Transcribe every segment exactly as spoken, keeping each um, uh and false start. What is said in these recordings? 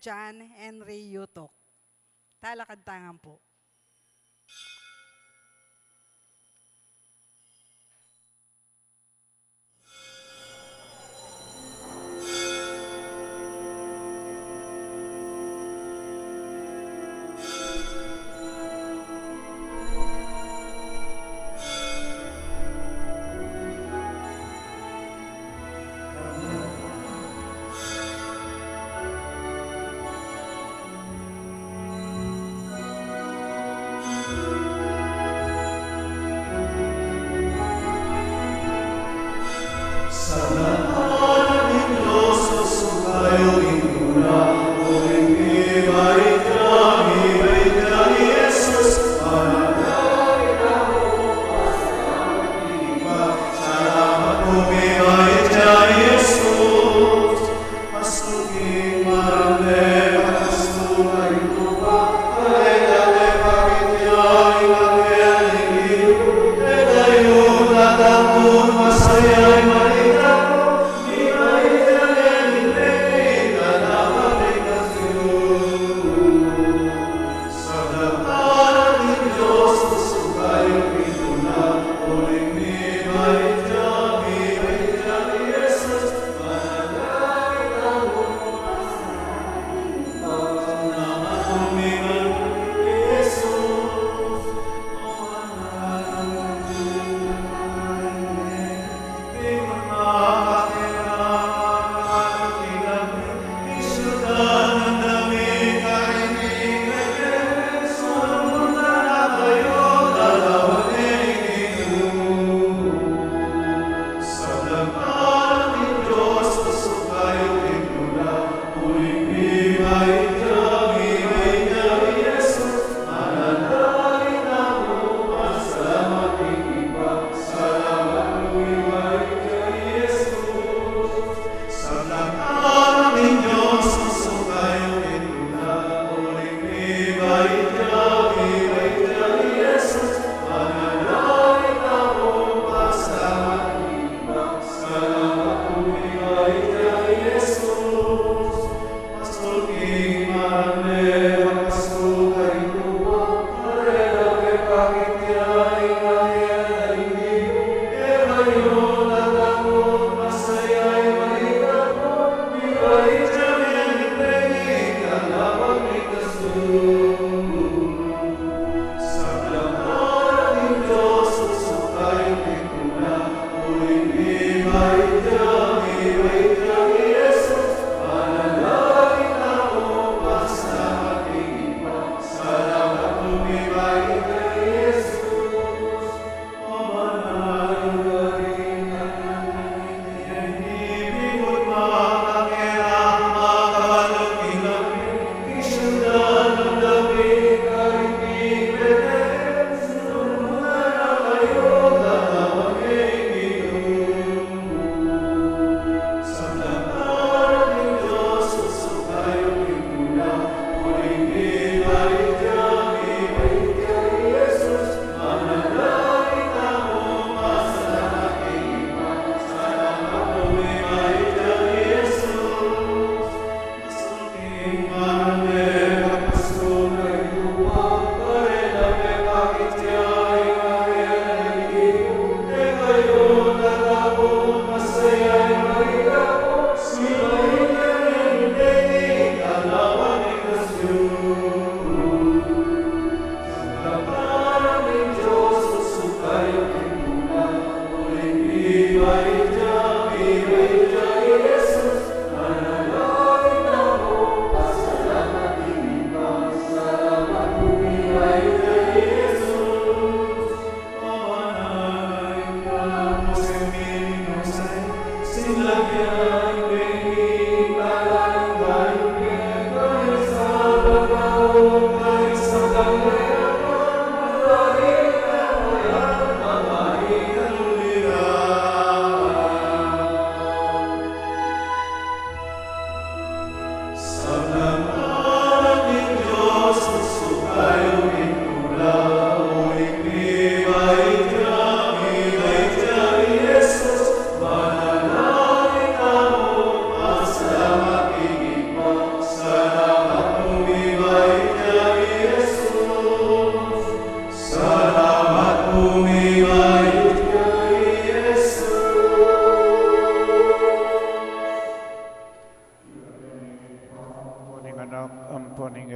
John Henry Yutok. Talakad ta ngan pu.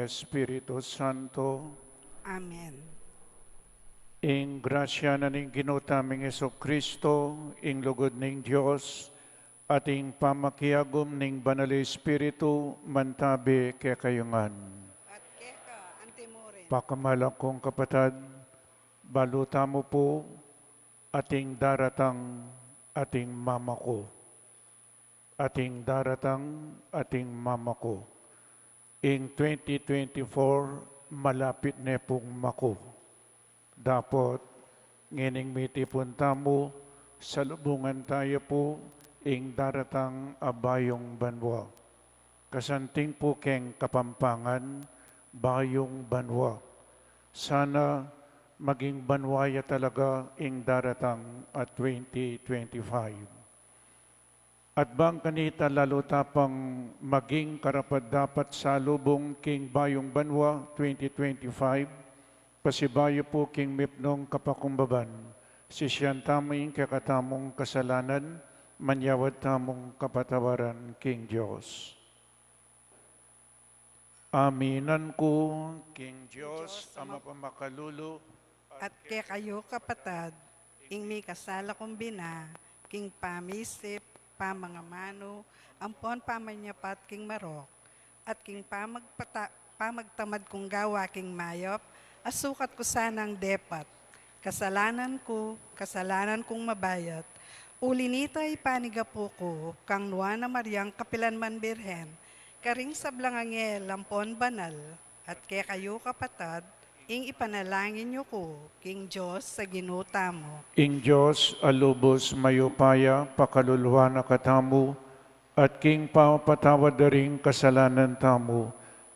Espiritu Santo. Amen. Ing grasya na ning Ginu taming Jesucristo, ing lugud ning Dios, at ing pamakiagum ning Banal Espiritu, mantabi kekayu ngan. At keka antimurin. Pakamalak kung kapatad, balu tamu pu, ating daratang, ating mamaku. Ating daratang, ating mamaku. Ing twenty twenty-four, malapit ne pung maku. Dapot, ngening mitipun tamu, salubungan taya pu ing daratang a bayung banua. Kasanting pu keng Kapampangan, bayung banua. Sana maging banua ya talaga ing daratang a twenty twenty-five. At bang kanita lalu ta pang maging karapat-dapat salubung king bayung banua twenty twenty-five, pasibayu pu king mipnung kapakumbaban, sisian tamu ing kekatamung kasalanan, manyawad tamung kapatawaran king Dios. Aminan ku king Dios a mapamakalulu, at kekayu kapatad, ing mikasala kung bina, king pamisip, pamangamanu, ampon pamanyapat king marok, at king pamagpata-, pamagtamad kung gawa king mayap, a sukat ku sanang depat. Kasalanan ku, kasalanan kung mabayat. Uli nita ipanigapu ku kang Nuan a Mariang kapilan man Birhen, karing sablang anghel ampon banal, at kekayu kapatad, ing ipanalangin yu ku king Dios a Ginu tamu. Ing Dios a lubus mayupaya pakaluluan na katamu, at king pamapatawad da ring kasalanan tamu,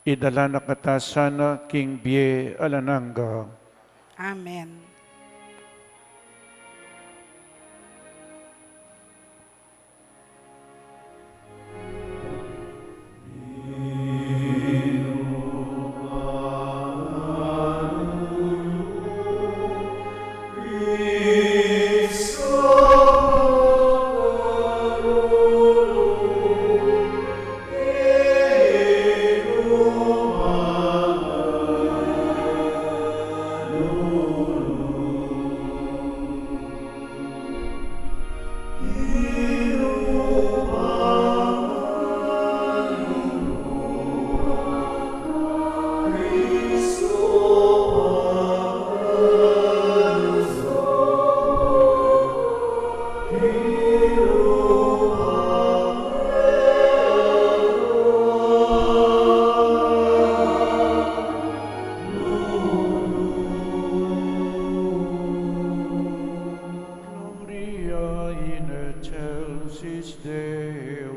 idala na kata sana king bie alang angga. Amen. Gloria in excelsis Deo.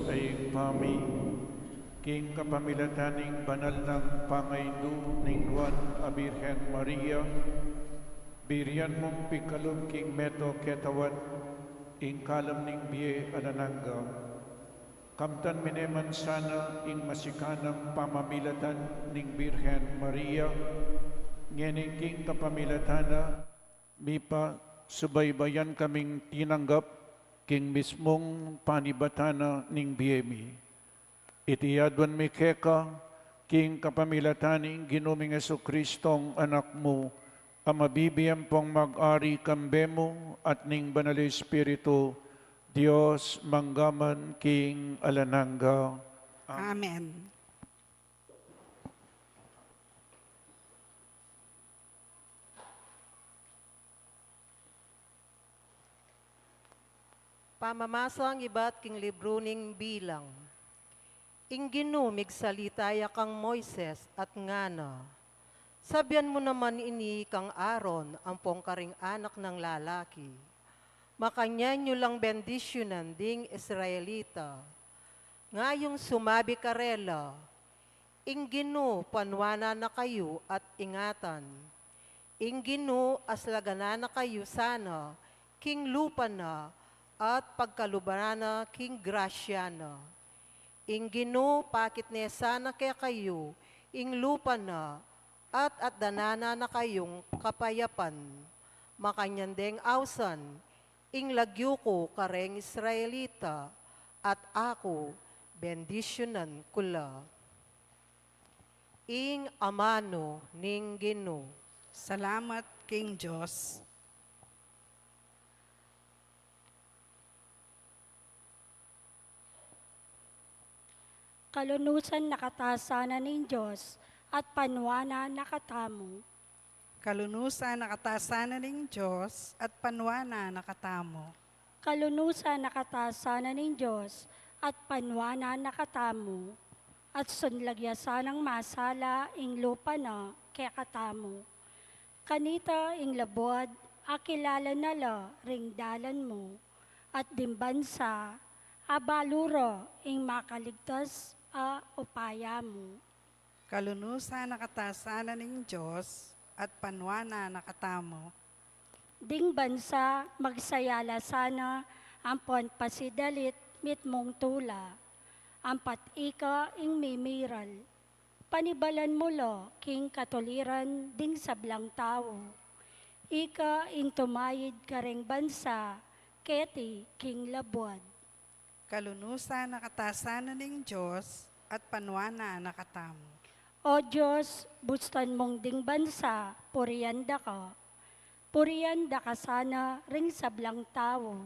Ibpa mi, king kapamilatan ning banal nang pangaindu ning Nuan a Birhen Maria, birian mung pikalub king meto ketawat ing kalam ning bie alang angga. Kamtan mi ne man sana ing masikanang pamamilatan ning Birhen Maria, ngeni king kapamilatan na mipasubaybayan kaming tinanggap king mismung panibatan na ning bie mi. Iti aduan mi keka, king kapamilatan ning Ginu ming Jesucristong Anak mu, a mabibie ampong mag-ari kambe mu at ning Banal Espiritu, Dios mangga man king alang angga. Amen. Pamamasang ibat king libru ning Bilang. Ing Ginu migsalita ya kang Moises at ngana, "Sabian mu naman ini kang Aaron ampong karing anak nang lalaki. Makanyan yu lang bendisyunan ding Israelita. Ngayung sumabi karela, 'Ing Ginu panuanan na kayu at ingatan. Ing Ginu aslagan na kayu sana king lupa na at pagkaluban na king grasya na. Ing Ginu pakit ne sana kekayu ing lupa na at atdanan na kayung kapayapan.' Makanyan deng ausan ing lagyu ku kareng Israelita, at aku bendisyunan ku la." Ing amanu ning Ginu. Salamat king Dios. Kalunusan na katasanan ning Dios at panuanan na katamu. Kalunusan na katasanan ning Dios at panuanan na katamu. Kalunusan na katasanan ning Dios at panuanan na katamu. At sunlag ya sanang masala ing lupa na kekatamu. Kanita ing labuad akilala na la ring dalan mu, at ding bansa abalu ra ing makaligtas a upaya mu. Kalunusan na katasanan ning Dios at panuanan na katamu. Ding bansa magsaya la sana ampon pasidalit mitmung tula, ampat ika ing mimiral. Panibalan mu la king katuliran ding sablang tau. Ika ing tumayid kareng bansa keti king labuad. Kalunusan na katasanan ning Dios at panuanan na katamu. O Dios, bustan mung ding bansa purian da ka. Purian da ka sana ring sablang tau.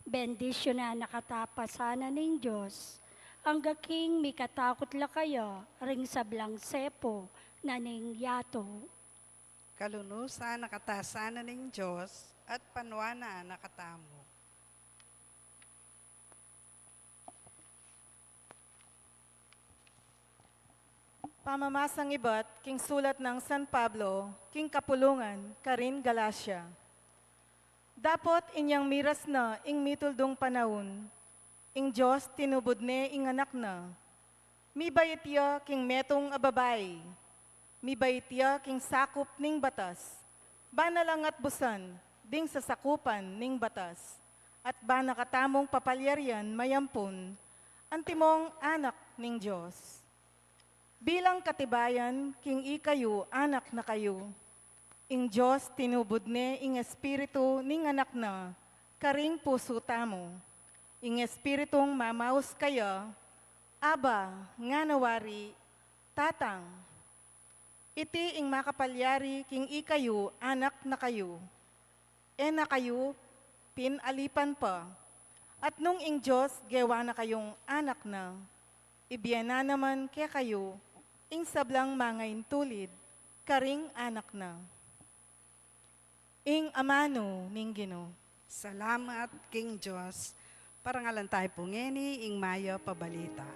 Bendisyunan na kata pa sana ning Dios, angga king mikatakut la kaya ring sablang sepu na ning yatu. Kalunusan na katasanan ning Dios at panuanan na katamu. Pamamasang ibat king sulat nang San Pablo king kapulungan karin Galacia. Dapot inyang miras na ing mituldung panaun, ing Dios tinubud ne ing Anak na. Mibait ya king metung a babai. Mibait ya king sakup ning batas. Bana lang atbusan ding sasakupan ning batas, at bana katamung papalyarian mayampun, antimong anak ning Dios. Bilang katibayan king ikayu anak na kayu, ing Dios tinubud ne ing Espiritu ning Anak na karing pusu tamu. Ing Espiritung mamaus kaya, "Abba," ngana wari, "Tatang." Iti ing makapalyari king ikayu anak na kayu. E na kayu pin alipan pa. At nung ing Dios gewa na kayung anak na, ibie na naman kekayu ing sablang mangaintulid karing anak na. Ing amanu ning Ginu. Salamat king Dios. Parangalan tayu pu ngeni ing mayap a balita.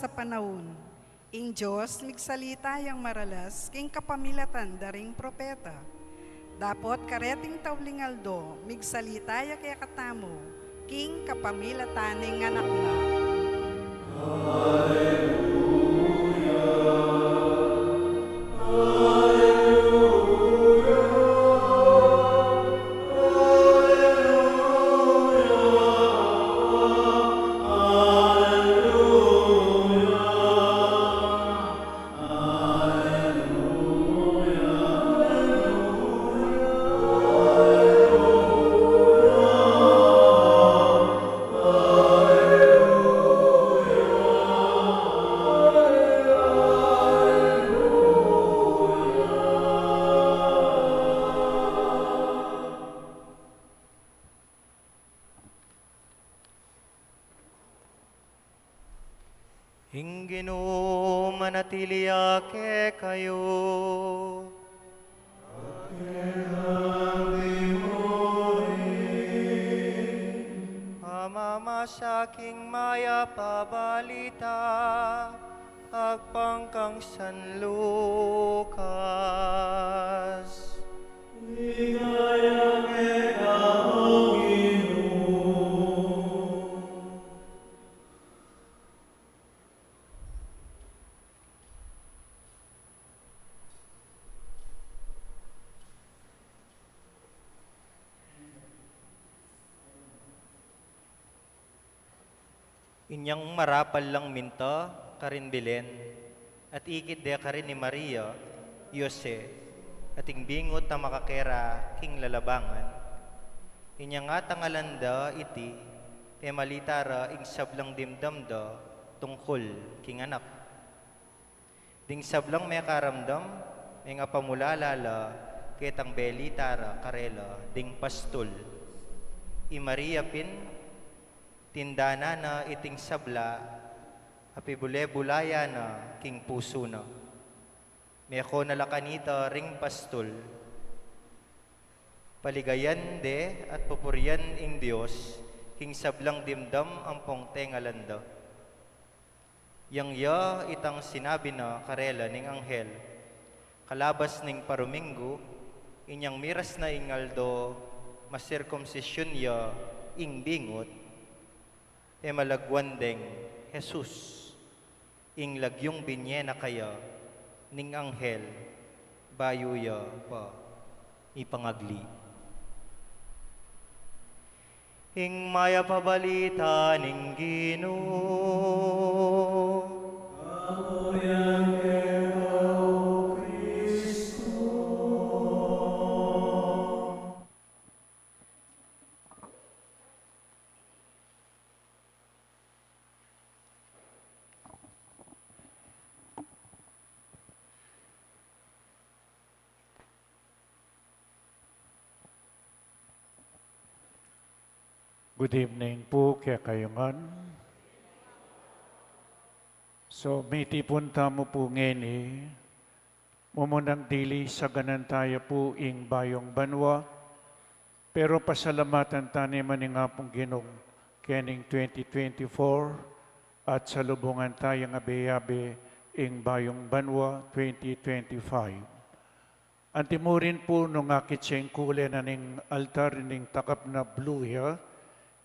Sa panaun, ing Dios migsalita yang maralas king kapamilatan da ring propeta. Dapot kareting tauling aldo, migsalita ya kekatamu king kapamilatan ning Anak na. Ing Ginu manatili ya kekayu. Pamamasa king Mayap a Balita agpang kang San Lucas. Ligaya keka, O Ginu. Inyang marapal lang minta karin Belen, at ikit de karin i Maria, Jose, at ing bingut a makakera king lalabangan. Inyang atangalan da iti, e malita ra ing sablang dimdam da tungkul king anak. Ding sablang mekaramdam, mengapamulala la ketang belita ra karela ding pastul. I Maria pin, tindanan na iting sabla, a pibule-bulayan na king pusu na. Meko na la kanita ring pastul. Paligayan de at pupurian ing Dios king sablang dimdam ampong tengalan da. Yang ya itang sinabi na karela ning anghel. Kalabas ning paruminggu, inyang miras na ing aldo, masirkumsisyun ya ing bingut, e malagwan deng Jesus, ing lagyung binye na kaya ning anghel, bayu ya pa ipangagli. Ing Mayap a Balita ning Ginu. Papurian keka, O Kristo. Good evening pu kekayu ngan. So, mitipun tamu pu ngeni, mumunang dili saganan taya pu ing bayung banua, pero pasalamatan ta ne man ing Apung Ginu kening twenty twenty-four at salubungan tayang abe-abe ing bayung banua twenty twenty-five. Antimurin pu nung akit ya ing kule na ning altar ning takap na blue ya,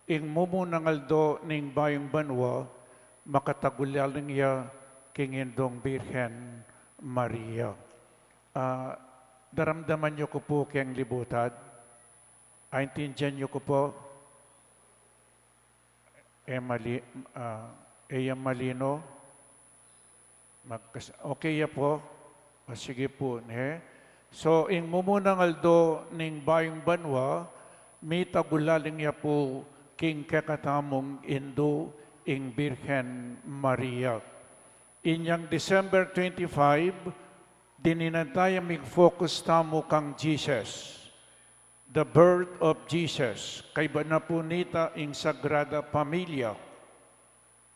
ing mumunang aldo ning bayung banua, makatagulaling ya king Indung Birhen Maria. Ah, daramdaman yu ku pu keng libutad? Aintindian yu ku pu? E mali-, ah, e ya malino? Magkas-, okay ya pu? O, sige pu, ne? So, ing mumunang aldo ning bayung banua, mitagulaling ya pu king kekatamung Indu, ing Birhen Maria. Inyang December twenty-five, dininan taya mig-focus tamu kang Jesus. The birth of Jesus, kaiba na pu nita ing Sagrada Familia.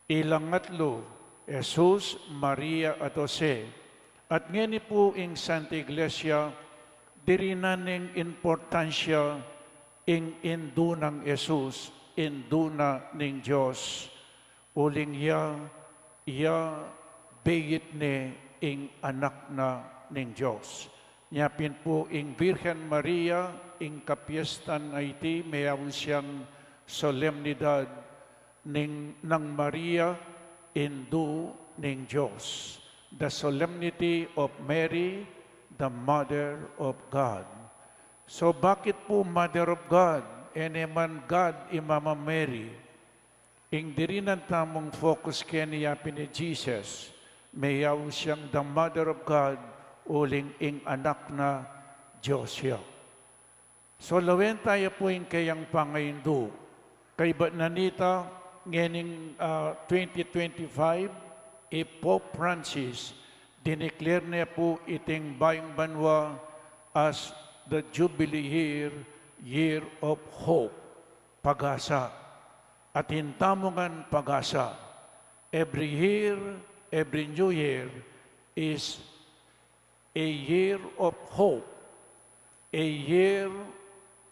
Ilang atlu, Jesus, Maria, at Jose. At ngeni pu ing Santa Iglesia, dirinan ning importansya ing Indu nang Jesus, Indu na ning Dios. Uling ya, Iya beit ne ing Anak na ning Dios. Nya pin pu ing Birhen Maria, ing kapiestan a iti, meyaus yang solemnidad ning, nang Maria, Indu ning Dios. The Solemnity of Mary, the Mother of God. So, bakit pu Mother of God? E ne man God i Mama Mary. Ing dirinan tamung focus keni ya pin i Jesus, meyaus yang the Mother of God, uling ing Anak na Dios ya. So, lawen taya pu ing keyang pangaindu. Kaybat na nita, ngening, ah, twenty twenty-five, i Pope Francis, dineclare ne pu iting bayung banua as the Jubilee year, year of hope, pag-asa. Atin tamu ngan pag-asa. Every year, every new year is a year of hope, a year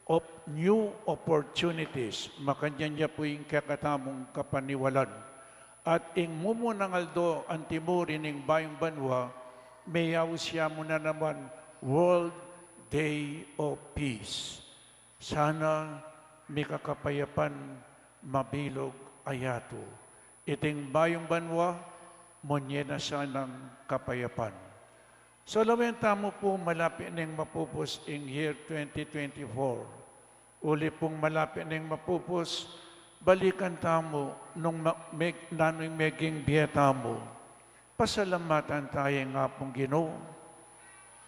of new opportunities. Makanyan ya pu ing kekatamung kapaniwalan. At ing mumunang aldo antimuri ning bayung banua, meyaus ya mu na naman World Day of Peace. Sana mikang kapayapan mabilug a yatu. Iting bayung banua, munye na sanang kapayapan. So, lawen tamu pu malapit neng mapupus ing year twenty twenty-four. Uli pung malapit neng mapupus, balikan tamu nung ma-, meg-, nanu ing meging bie tamu. Pasalamatan taya ing Apung Ginu.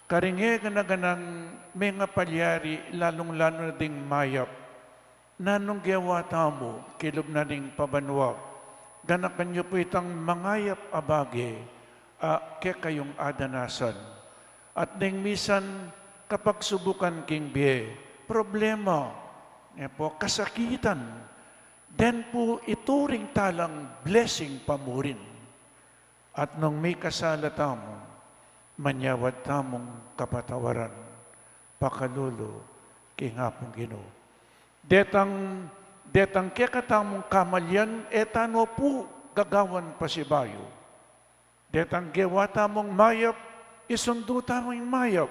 Karing e gana-ganang mengapalyari, lalung-lalu na ding mayap. Nanung gewa tamu, kilub na ning pabanua. Ganakan yu pu itang mangayap a bage, a kekayung adanasan. At neng misan kapagsubukan king bie, problema, e pu, kasakitan, den pu ituring talang blessing pa murin. At nung mikasala tamu, manyawad tamung kapatawaran, pakalulu king Apung Ginu. Detang, detang kekatamung kamalian, e ta no pu gagawan pasibayu. Detang gewa tamung mayap, isundu tamu ing mayap.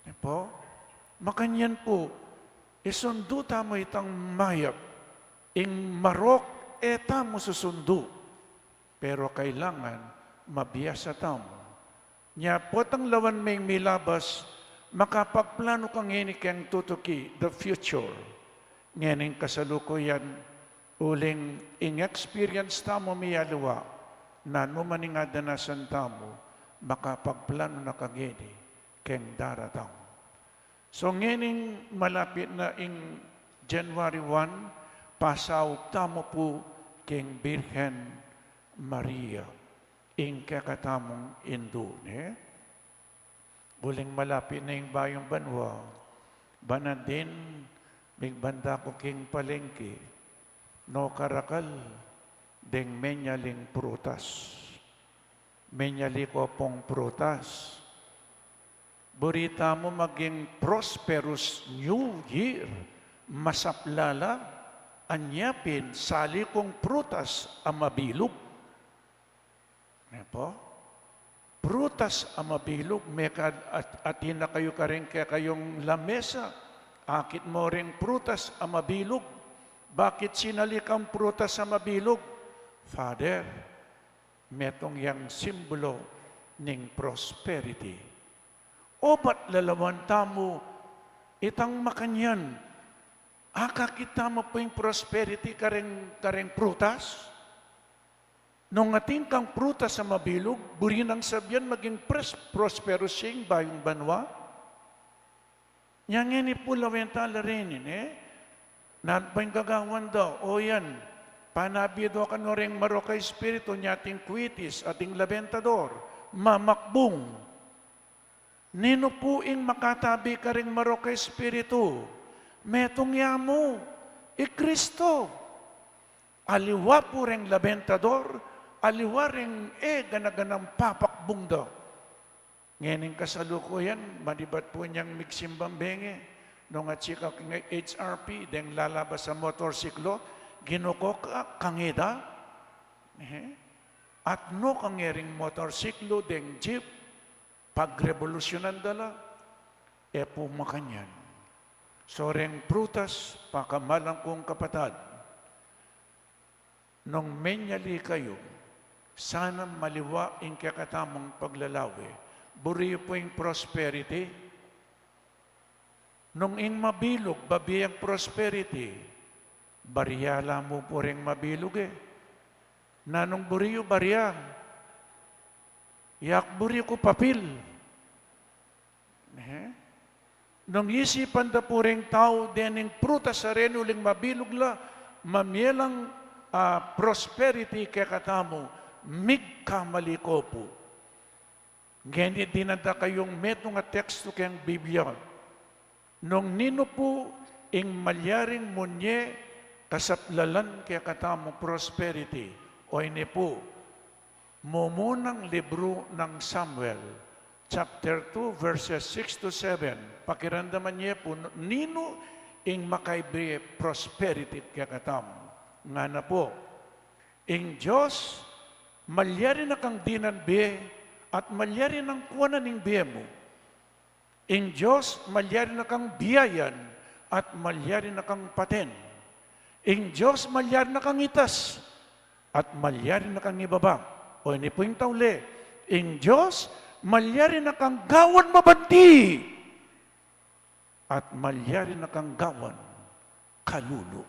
E pu? Makanyan pu, isundu tamu itang mayap. Ing marok, e tamu susundu. Pero kailangan mabiasa tamu. Nya potang lawan meng milabas, makapagplanu ka ngeni keng tutuki, the future. Ngening kasalukuyan, uling ing experience tamu miyaliwa, nanu man ing adanasan tamu, makapagplanu na ka ngeni keng daratang. So, ngening malapit na ing January one, pasaup tamu pu king Birhen Maria, ing kekatamung indu, ne? Uling malapit na ing bayung banua, bana din, migbanda ku king palengke, no karakal deng menyaling prutas. Menyali ku pung prutas. Buri tamu maging prosperous New Year. Masaplala, anya pin, sali kung prutas a mabilug. Ne pu? Prutas a mabilug, mekad at, atin na kayu karing kekayung lamesa. Akit mo ring prutas a mabilug. Bakit sinali kang prutas a mabilug? Father, metung yang simbolo ning prosperity. Obat lalawan tamu itang makanyan. Akakit tamu pu ing prosperity karing, karing prutas? Nung atin kang prutas a mabilug, buri nang sabian maging pres-, prosperous ya ing bayung banua? Nya ngeni pu lawen ta la reni, ne? Nanu pa ing gagawan da, o yan, panabi do kanu ring marok a espiritu, nya ating kwitis, ating labentador, mamakbung. Ninu pu ing makatabi karing marok a espiritu? Metung ya mu, i Kristo. Aliwa pu ring labentador, aliwa ring e gana-ganang papakbung da. Ngening kasalukuyan, manibat pu nyang migsimbang bengi, nung atsi ka king H R P, deng lalabas a motorsiklo, ginukok ka, kangida. Eh? At no kang e ring motorsiklu, deng jeep, pagrebolusyunan da la, e pu makanyan. So reng prutas, pakamalan kung kapatad, nung menyali kayu, sana maliwa ing kekatamung paglalawe. Buri yu pu ing prosperity? Nung ing mabilug, babie ing prosperity, barya la mu pu reng mabilug e. Nanung buri yu barya? Yak buri ku papil. Eh? Nung isipan da pu reng tau dening prutas a reni uling mabilug la, mamie lang, ah, prosperity kekatamu, migkamali ko pu. Ngeni dinan da kayung metung a tekstu keng Biblia. Nung ninu pu ing malyaring munye kasaplalan kekatamung prosperity, o ini pu, mumunang libru nang Samuel, chapter two, verses six to seven. Pakiramdaman ye pu, ninu ing makaybe prosperity kekatamu. Ngana pu, ing Dios malyari na kang dinan bie at malyari nang kuanan ing bie mu. Ing Dios malyari na kang biayan at malyari na kang paten. Ing Dios malyari na kang itas at malyari na kang ibaba. O ini pu ing tauli, ing Dios malyari na kang gawan mabandi at malyari na kang gawan kalulu.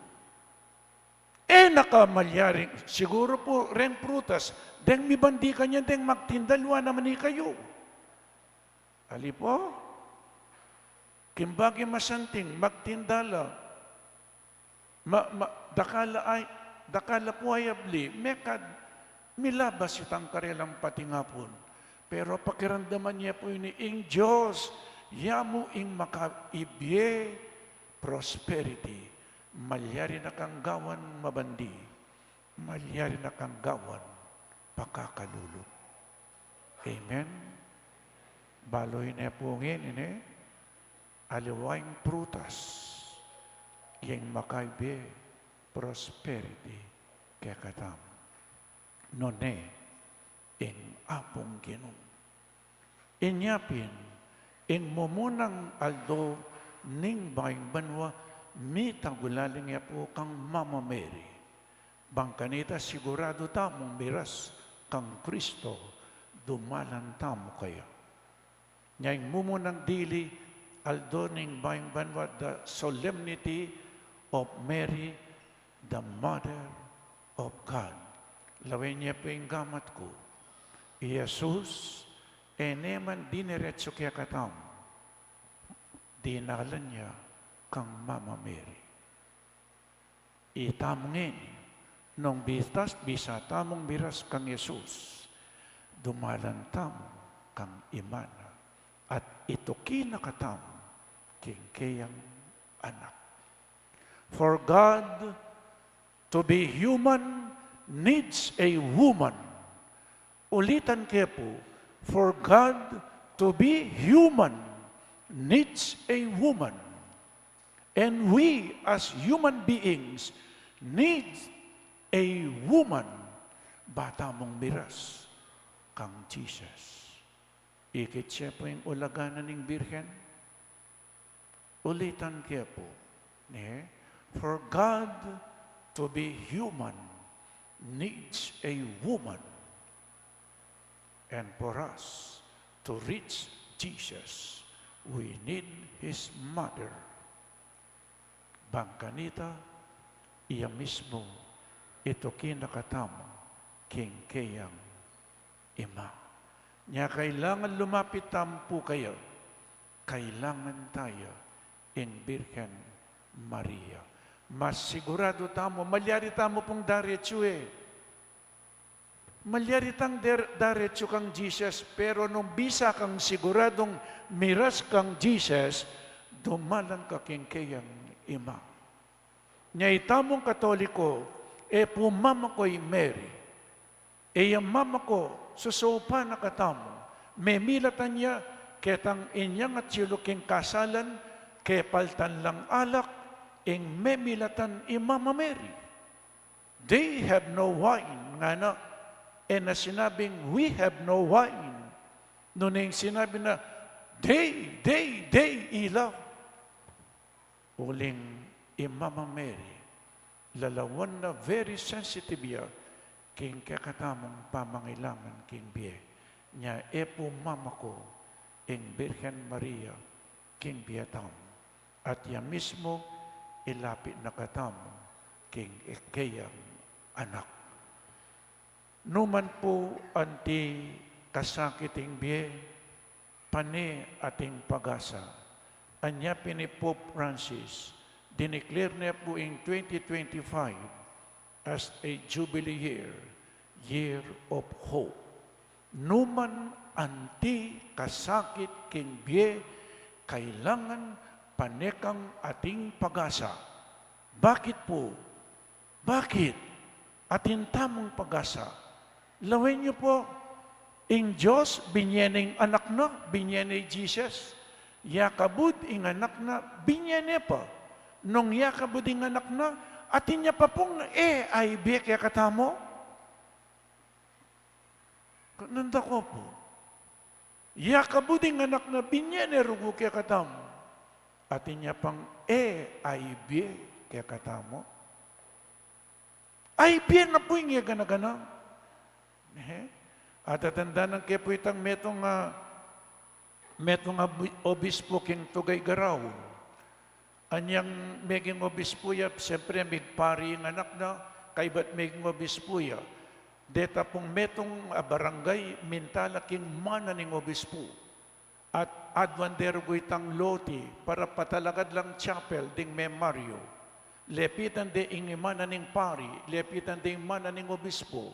E na ka malyari, siguru pu reng prutas, deng mibandi kanyan, deng magtinda, aliwa naman ikayu. Ali pu, king bage masanting, magtinda la. Ma, ma, dakal la ay, dakal la pu ay abli, mekad, milabas itang karelang patingapun. Pero pakiramdaman ye pu ini, ing Dios, ya mu ing makaibie prosperity. Malyari na kang gawan mabandi, malyari na kang gawan pakakalulu. Amen? Balu ne pu ngeni, ne? Aliwa ing prutas, ing makaybe prosperity kekatamu. Nune ing Apung Ginu. Inya pin, ing mumunang aldo ning bayung banua, mitagulaling ya pu kang Mama Mary. Bang kanita siguradu tamung miras kang Kristo, dumalan tamu kaya. Nya ing mumunang dili aldo ning bayung banua, the Solemnity of Mary, the Mother of God. Lawen ye pu ing gamat ku. I Jesus, e ne man diniretsu kekatamu, dinalan ya kang Mama Mary. Itamu ngeni, nung bistas, bisa tamung miras kang Jesus, dumalan tamu kang Ima na, at ituki na katamu king keyang Anak. For God to be human needs a woman. Ulitan ke pu, for God to be human needs a woman. And we, as human beings, need a woman ba tamung miras kang Jesus. Ikit ye pu ing ulaga na ning Birhen. Ulitan ke pu, ne? For God to be human needs a woman. And for us to reach Jesus, we need His mother. Bang kanita, iya mismu ituki na katamu king keyang Ima. Nya kailangan lumapit tamu pu kaya. Kailangan taya ing Birhen Maria. Mas siguradu tamu, malyari tamu pung daretsu e. Malyari tang der-, daretsu kang Jesus, pero nung bisa kang siguradung miras kang Jesus, dumalan ka king keyang Ima. Nya itamung Katoliko, e pu mama ko i Mary. E ya mama ko, susaupan na katamu. Memilatan ya, ketang inyang atiu king kasalan, kepaltan lang alak, ing memilatan i Mama Mary. They have no wine, ngana. E na sinabing, "We have no wine." Nune ing sinabi na, "They, they, they," ila. Uling i Mama Mary, lalawan na very sensitive ya king kekatamung pamangailangan king bie. Nya e pu mama ku ing Birhen Maria king bie tamu, at ya mismu ilapit na katamu king keyang anak. Nu man pu anti kasakit ing bie, pane ating pag-asa. Anya pin i Pope Francis, dineclare ne pu ing twenty twenty-five as a jubilee year, year of hope. Nu man anti kasakit king bie, kailangan pane kang ating pag-asa. Bakit pu? Bakit? Atin tamung pag-asa. Lawen yu pu, ing Dios binie ne ing anak na, binie ne i Jesus. Yakabud ing anak na, binie ne pa. Nung yakabud ing anak na, atin ya pa pung e aibie kekatamu? Kananda ku pu. Yakabud ing anak na, binie ne rugu kekatamu. Atin ya pang e aibie kekatamu? Aibie na pu ing e gana-gana. Eh? Atatandanan ke pu itang metung a, metung a bu-, obispu king Tuguegarao. Anyang meging obispu ya, siyempre, migpari ing anak na, kaybat meging obispu ya. Deta pung metung a barangay, minta la king mana ning obispu. At aduan de rugu itang lote para patalakad lang chapel ding memaryo. Lepitan de ing imana ning pari, lepitan de ing mana ning obispu.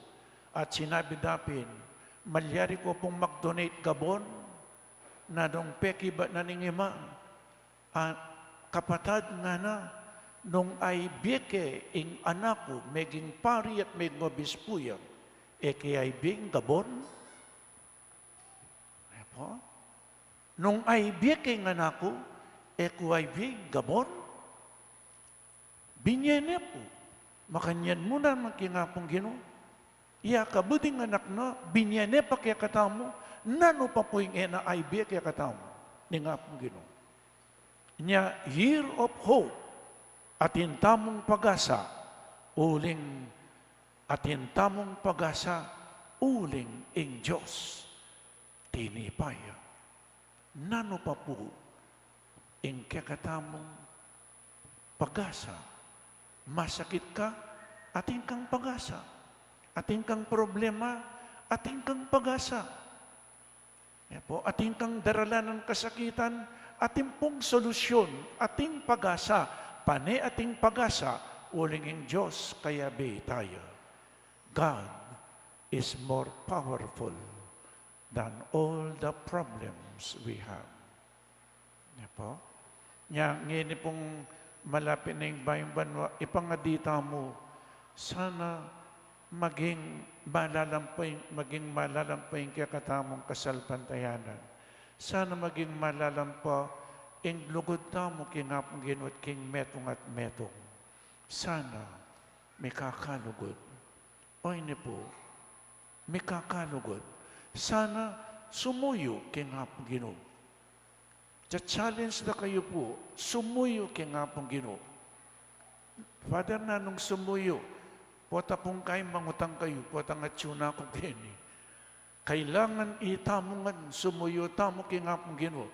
At sinabi da pin, "Malyari ko pung mag-donate gabon?" Nanung pekibat na ning ima, "A, kapatad," ngana, "nung aibie ke ing anak ku meging pari at meging obispu ya, e ke aibie ing gabon?" E pu? "Nung aibie ke ing anak ku, e ku aibie ing gabon?" Binie ne pu. Makanyan mu naman king Apung Ginu. Yakabud ing anak na, binie ne pa kekatamu, nanu pa pu ing e na aibie kekatamu ning Apung Ginu? Nya, year of hope, atin tamung pag-asa, uling, atin tamung pag-asa, uling ing Dios tinipa ya. Nanu pa pu ing kekatamung pag-asa? Masakit ka, atin kang pag-asa. Atin kang problema, atin kang pag-asa. E pu, atin kang daralanan kasakitan, atin pung solusyon, atin pag-asa. Pane atin pag-asa, uling ing Dios kayabe taya. God is more powerful than all the problems we have. E pu? Nya, ngeni pung malapit na ing bayung banua, ipangadi tamu, sana maging malalam pa ing, maging malalam pa ing kekatamung kasalpantayanan. Sana maging malalam pa ing lugud tamu king Apung Ginu at king metung at metung. Sana mikakalugud. Oyni pu, mikakalugud. Sana sumuyu king Apung Ginu. Cha-challenge da kayu pu, sumuyu king Apung Ginu. Father, nanung sumuyu? Pota pung kain mangutang kayu, pota ngan atyu na ku keni. Kailangan itamu ngan sumuyu tamu king Apung Ginu.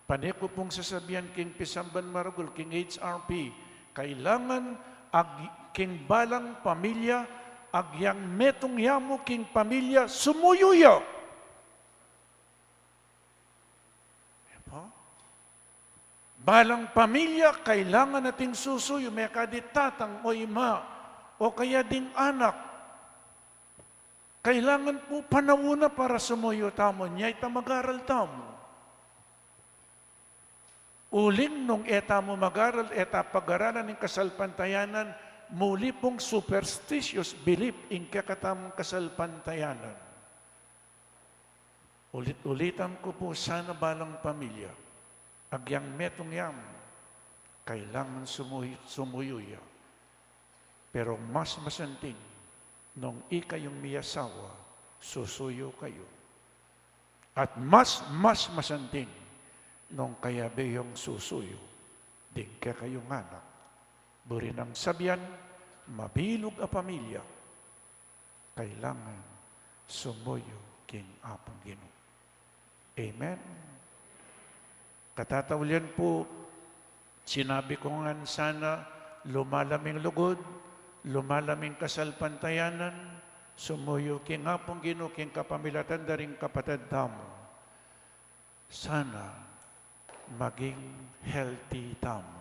Pane ku pung sasabian king pisamban maragul, king H R P, kailangan ag-, king balang pamilya, agyang metung ya mu king pamilya, sumuyu ya. E pu? Balang pamilya, kailangan ating susuyu, mekadi tatang o ima, o kaya ding anak. Kailangan pu panaun na para sumuyu tamu, nya ita mag-aral tamu. Uling nung e tamu mag-aral, e ta pag-aralan ing kasalpantayanan, muli pung superstitious belief ing kekatamung kasalpantayanan. Ulit-ulitan ku pu, sana balang pamilya, agyang metung ya mu, kailangan sumuy-, sumuyu ya. Pero mas masanting, nung ikayung miyasawa, susuyu kayu. At mas, mas masanting nung kayabe yung susuyu ding kekayung anak. Buri nang sabian, mabilug a pamilya, kailangan sumuyu king Apung Ginu. Amen. Katataulian pu, sinabi ku ngan sana, lumalam ing lugud, lumalam ing kasalpantayanan, sumuyu king Apung Ginu king kapamilatan da ring kapatad tamu. Sana maging healthy tamu.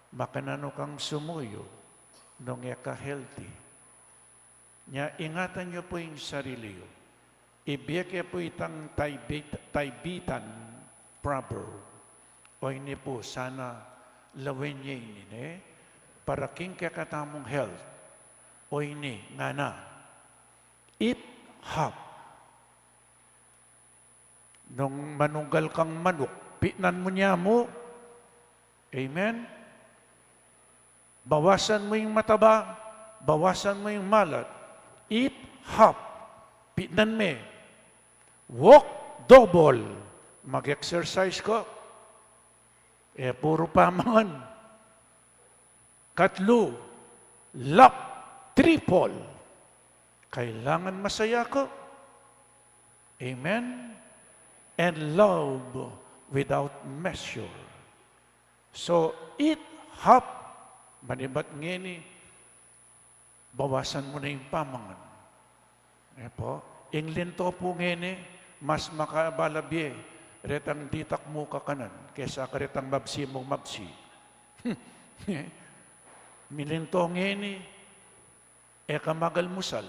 Makananu kang sumuyu nung e ka healthy? Nya, ingatan yu pu ing sarili yu. Ibie ke pu itang Taybit-, Taybitan proverb. O ini pu, sana lawen ye ini, ne? Para king kekatamung health. O ini, ngana, eat hop. Nung manunggal kang manuk, pitnan mu ne mu. Amen? Bawasan mu ing mataba, bawasan mu ing malat. Eat hop, pitnan me. Walk double, mag-exercise ka. E puru pamangan. Katlu, lap triple. Kailangan masaya ka. Amen? And love without measure. So, eat hop, manibat ngeni, bawasan mu na ing pamangan. E pu, ing linto pu ngeni, mas makabala bie retang ditak mu kakanan kesa karetang mabsi mung mabsi. Milinto ngeni, e ka magalmusal,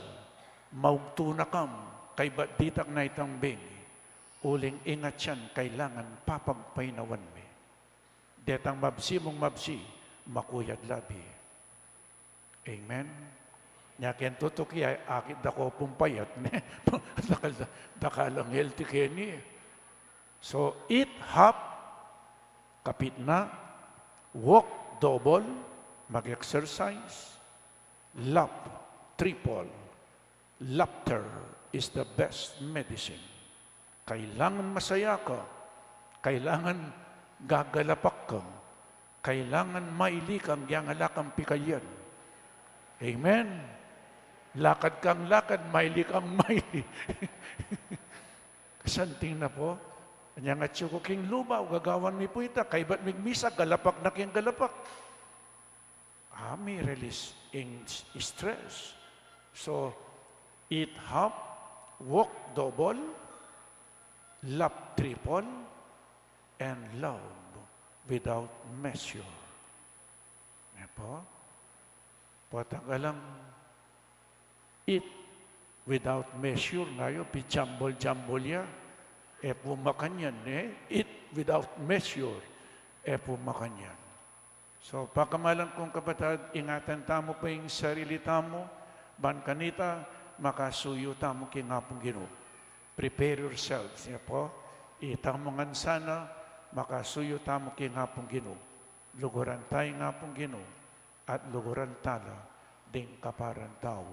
maugtu na kam, kaybat ditak na itang bengi, uling ing atyan kailangan papagpainawan me. Detang mabsi mung mabsi, makuyad la bie. Amen? Nya ken tutuki ay, akit da ko pung payat, ne? Dakal, dakal ang healthy keni. So, eat hop, kapit na, walk double, mag-exercise, lap triple. Laughter is the best medicine. Kailangan masaya ka. Kailangan gagalapak ka. Kailangan maili kang giyang ala kang pikalian. Amen. Lakad kang lakad, maili kang maili. Santing na pu. Nya nga tsuku king luma, gagawan mi pu ita, kaybat migmisa, galapak na king galapak. Ah, mi-release ing s-, stress. So, eat hop, walk double, lap triple, and love without measure. E pu? Potang alang eat without measure, nga yu, pijambol-jambol ya. E pu makanyan, ne? Eat without measure. E pu makanyan. So, pakamalan kung kapatad, ingatan tamu pa ing sarili tamu, ban kanita, makasuyu tamu king Apung Ginu. Prepare yourselves, e pu? Itamu ngan sana, makasuyu tamu king Apung Ginu. Luguran taya ing Apung Ginu, at luguran tala ding kaparang tau.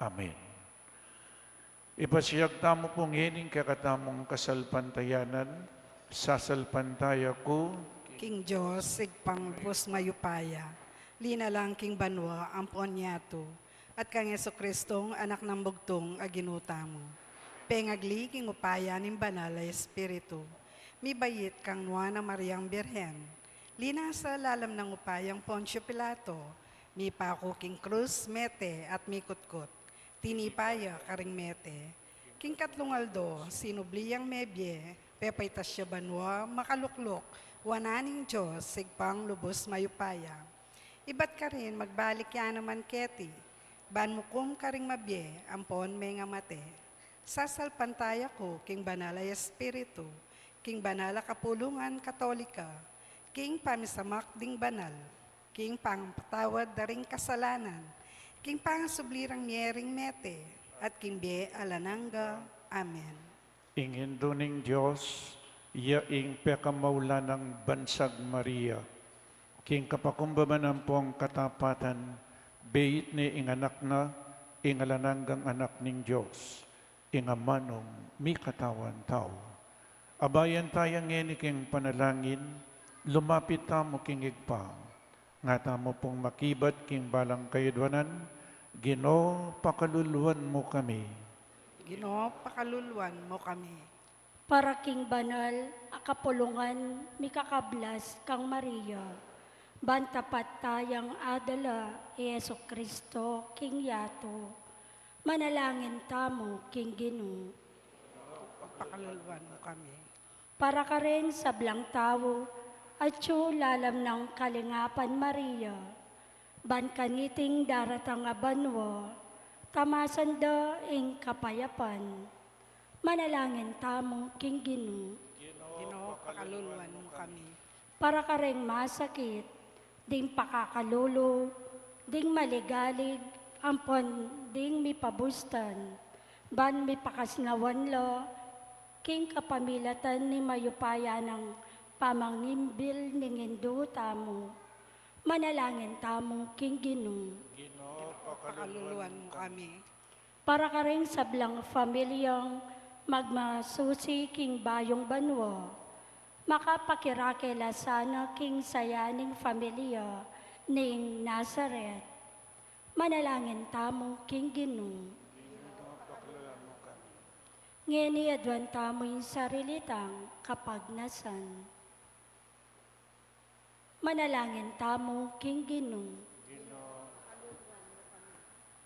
Amen. Ipasiag tamu pu ngeni ing kekatamung kasalpantayanan, sasalpantaya ku king Dios, Ibpang lubus mayupaya, linalang king banua ampon yatu, at kang Jesucristong Anak nang bugtung a Ginu tamu. Pengagli king upaya ning Banal a Espiritu, mibait kang Nuan a Mariang Birhen, linasa lalam nang upayang Poncio Pilato, mipaku king krus, mete at mikutkut. Tinipa ya karing mete. King katlung aldo, sinubli yang mebie, pepaitas ya banua, makalukluk wanan ning Dios, Ibpang lubus mayupaya. Ibat karin magbalik ya naman keti, ban mukum karing mabie ampon mengamate. Sasalpantaya ku king Banal a Espiritu, king banal a kapulungan Katolika, king pamisamak ding banal, king pangapatawad da ring kasalanan, king pangasubli rang mie ring mete, at king bie alang angga. Amen. Ing Indu ning Dios, iya ing pekamaulanang bansag Maria, king kapakumbaban ampong katapatan, beit ne ing Anak na, ing alang anggang Anak ning Dios, ing amanung mikatawan tau. Abayan taya ngeni king panalangin, lumapit tamu king Ibpa, nga tamu pung makibat king balang kayadwanan. Ginu, pakaluluan mu kami. Ginu, pakaluluan mu kami. Para king banal a kapulungan mikakablas kang Maria, ban tapat tayang adala i Jesucristo king yatu. Manalangin tamu king Ginu. Pakaluluan mu kami. Para kareng sablang tau atyu lalam nang kalingapan Maria, ban kaniting daratang a banua, tamasan da ing kapayapan. Manalangin tamu king Ginu. Ginu, pakaluluan mu kami. Para kareng masakit, ding pakakalulu, ding maligalig, ampon ding mipabustan, ban mipakasnawan la, king kapamilatan ning mayupaya nang pamangimbil ning Indu tamu. Manalangin tamu king Ginu. Ginu, pakaluluan mu kami. Para kareng sablang familiang magmasusi king bayung banua, makapakirake la sana king saya ning familia ning Nazaret. Manalangin tamu king Ginu. Ngeni aduan tamu ing sarili tang kapagnasan. Manalangin tamu king Ginu.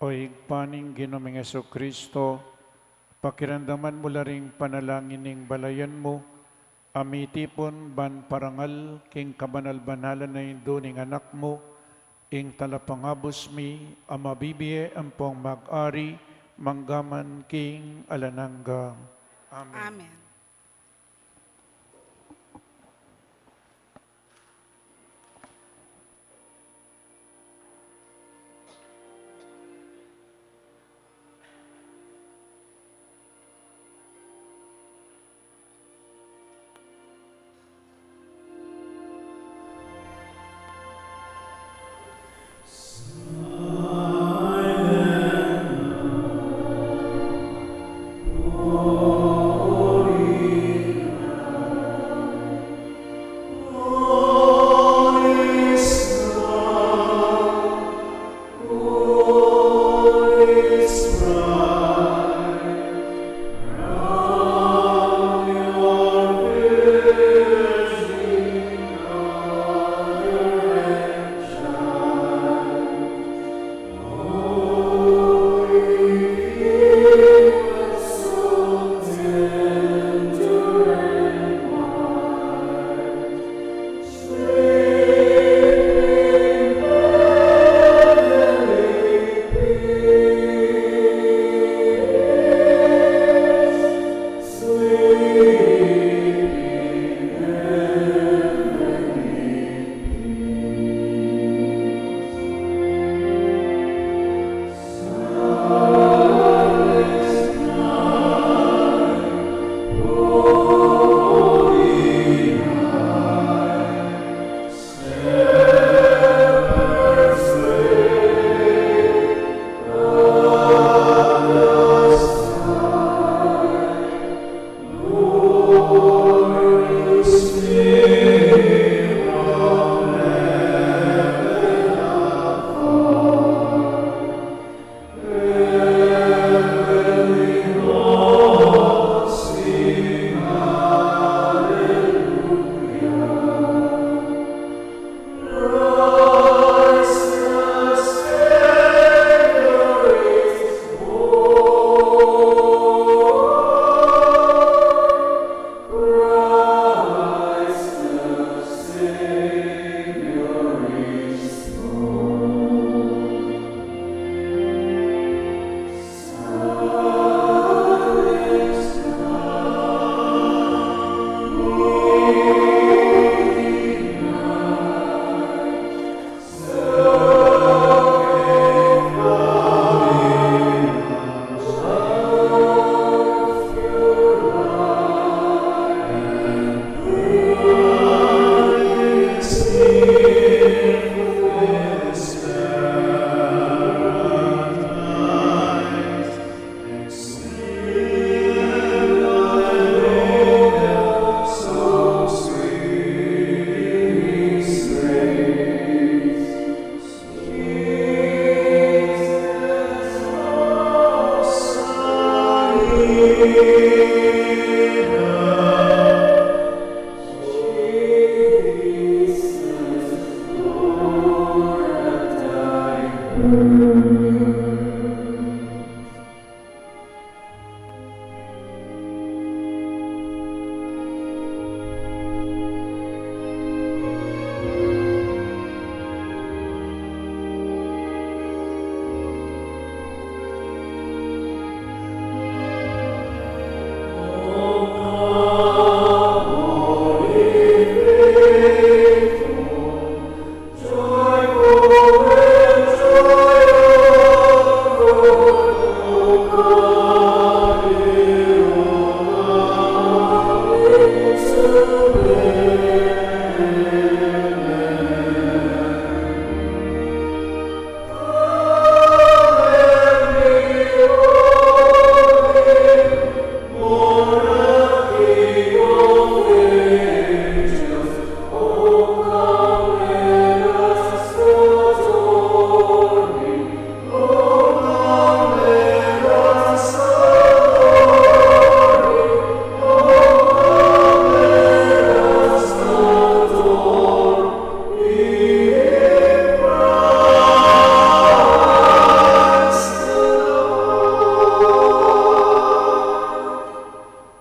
O Ibpa ning Ginu ming Jesucristo, pakiramdaman mu la ring panalangin ning balayan mu, a mitipun ban parangal king kabanal-banalan a Indu ning Anak mu, ing Talapangabus mi, a mabibie ampong mag-ari manggaman king alang angga. Amen. Amen.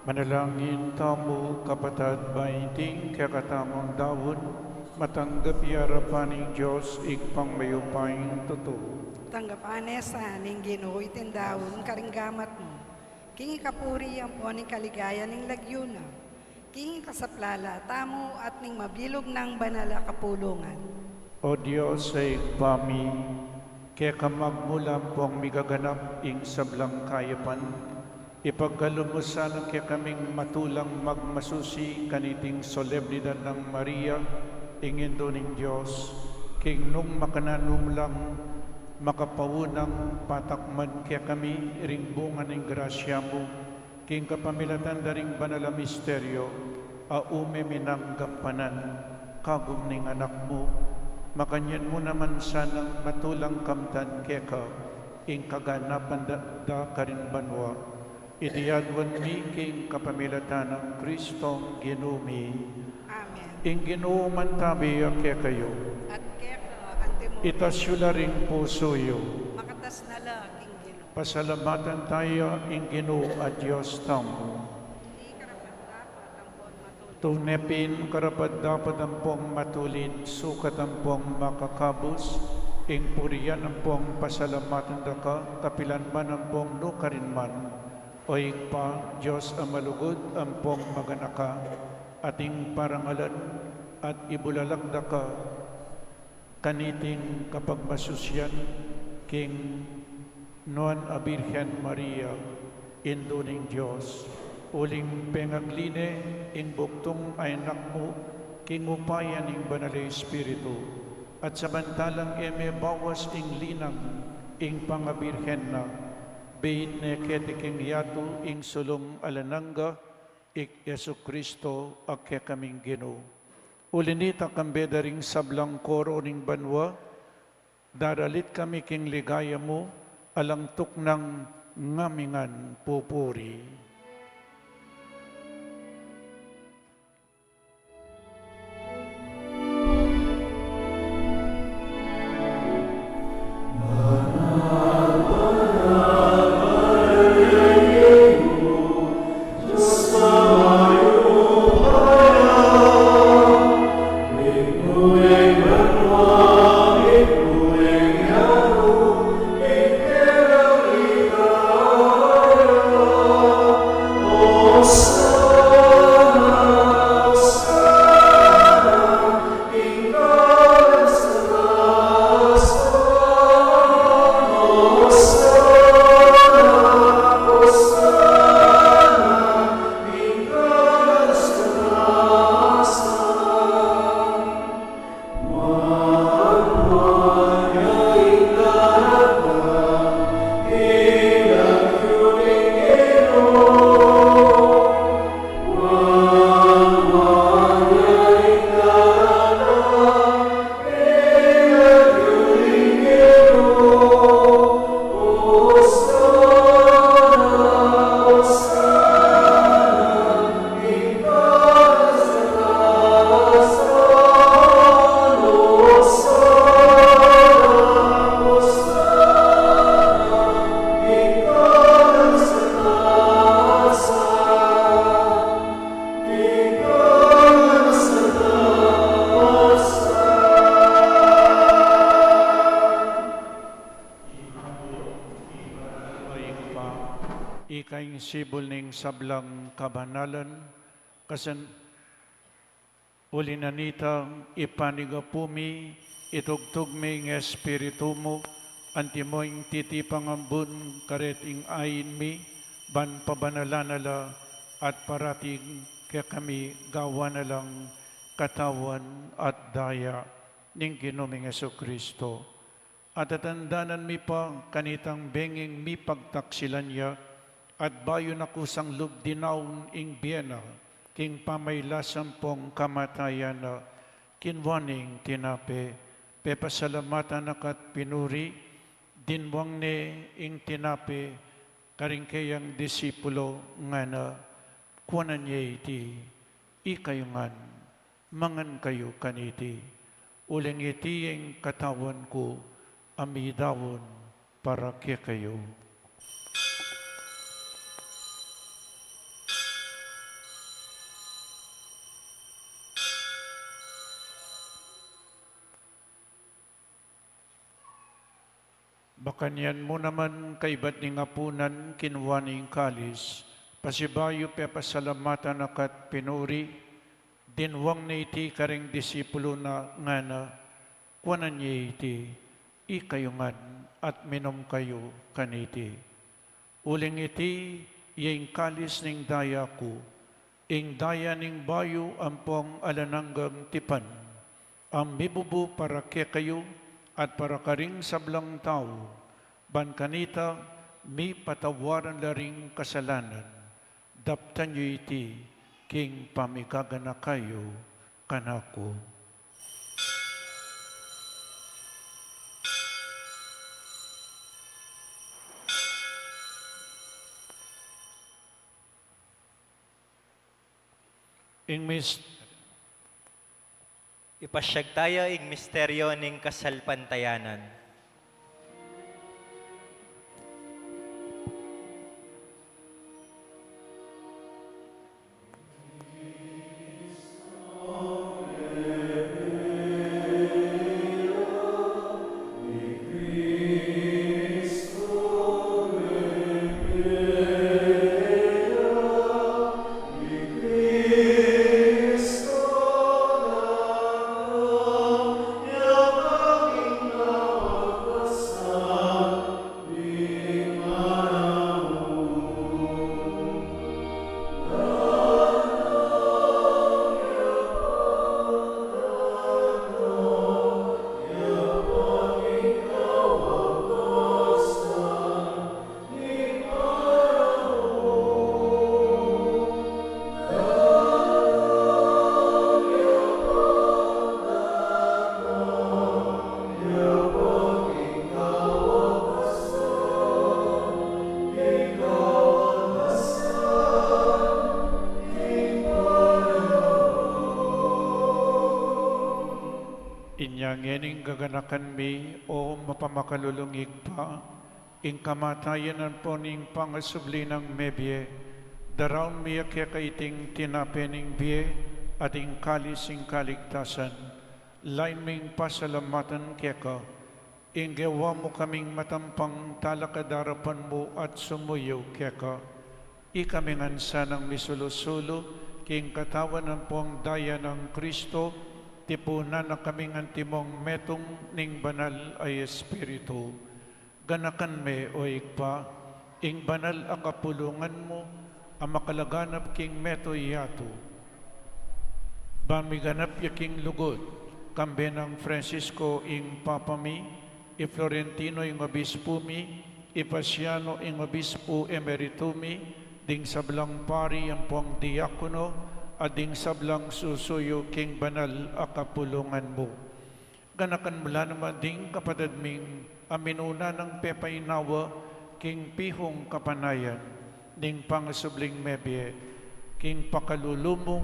Manalangin tamu, kapatad, ba iting kekatamung daun, matanggap ya arapan ning Dios Ibpang mayupayang tutu. Tanggapan na sa ning Ginu iting daun karing gamat mu, king ikapuri ampon ing kaligayan ning lagyu na, king ikasaplala tamu at ning mabilug nang banal a kapulungan. O Dios a Ibpa mi, keka magmula ampong migaganap ing sablang kayapan, ipagkalub mu sana kekaming matulang magmasusi kaniting solemnidad nang Maria, ing Indu ning Dios, king nung makananu mu lang makapaunang patakman kekami ring bunga ning grasya mu, king kapamilatan da ring banal a misteryo a ume mi nang gampanan kagum ning Anak mu, makanyan mu naman sanang matulang kamtan keka ing kaganapan da, da karin banua. Iti aduan mi king kapamilatan nang Kristong Ginu mi. Amen. Ing Ginu mantabi ya kekayu. At keka antimu. Itas yu la ring pusu yu. Makatas na la king Ginu. Pasalamatan taya ing Ginu a Dios tamu. Tune pin karapat-dapat ampong matulid, sukat ampong makakabus, ing purian ampong pasalamatan da ka, kapilan man ampong nukarin man. O Ibpa, Dios a malugud ampong maganaka, ating parangalan at ibulalag da ka kaniting kapagmasusian king Nuan a Birhen Maria, Indu ning Dios, uling pengagli ne ing bugtung a Anak mu king upaya ning Banal a Espiritu, at samantalang e me bawas ing linang ing pangabirhen na, beit ne keti king yatu ing sulung alang angga, i Jesucristo a kekaming Ginu. Uli na nita, kambe da ring sablang koro ning banua, daralit kami king ligaya mu, alang tuknang ngamingan pupuri. sibul ning sablang kabanalan, kasan uli na nita, ipanigapu mi, itugtug mi ing Espiritu mu, antimo ing titipang ambun kareting ain mi, ban pabanalan na la, at parating kekami gawan na lang katawan at daya ning Ginu ming Jesucristo. At tatandanan mi pa kanitang benging mipagtaksilan ya, at bayu na kusang lub dinaun ing bie na, king pamailas ampong kamatayan na, kinua ne ing tinape, pepasalamatan na ka at pinuri, dinwang ne ing tinape, karing keyang disipulo, ngana, kuanan ye iti, ikayu ngan, mangan kayu kaniti, uling iti ing katawan ku, a midaun para kekayu. Makanyan mu naman kaibat ning apunan, kinua ne ing kalis, pasibayu pepasalamatan na ka at pinuri, dinwang ne iti karing disipulo na, ngana, kuanan ye iti, ikayu ngan, at minum kayu kaniti. Uling iti ya ing kalis ning daya ku, ing daya ning bayu ampong alang anggang tipan, a mibubu para kekayu at para karing sablang tau, ban kanita mipatawaran la ring kasalanan. Daptan yu iti king pamigaganaka yu kanaku. Ing mis- Ipasyag taya ing misteryo ning kasalpantayanan. Inya ngening gaganakan mi, o mapamakalulung Ibpa, ing kamatayan ampon ing pangasubli nang mebie, daraun mi ya keka iting tinape ning bie, at ing kalis ning kaligtasan, lain ming pasalamatan keka, ing gewa mu kaming matampang talakad king arapan mu at sumuyu keka. Ikami ngan sanang misulu-sulu king katawan ampong daya nang Kristo, tipunan na kaming antimong metung ning Banal a Espiritu. Ganakan me, o Ibpa, ing banal a kapulungan mu, a makalaganap king mabilug a yatu. Ban miganap ya king lugud, kambe nang Francisco ing Papa mi, i Florentino ing Obispu mi, i Paciano ing Obispu Emeritu mi, ding sablang pari ampong diakono, at ding sablang susuyu king banal a kapulungan mu. Ganakan mu la naman ding kapatad ming a minuna nang pepainawa king pihung kapanayan ning pangasubling mebie, king pakalulu mu,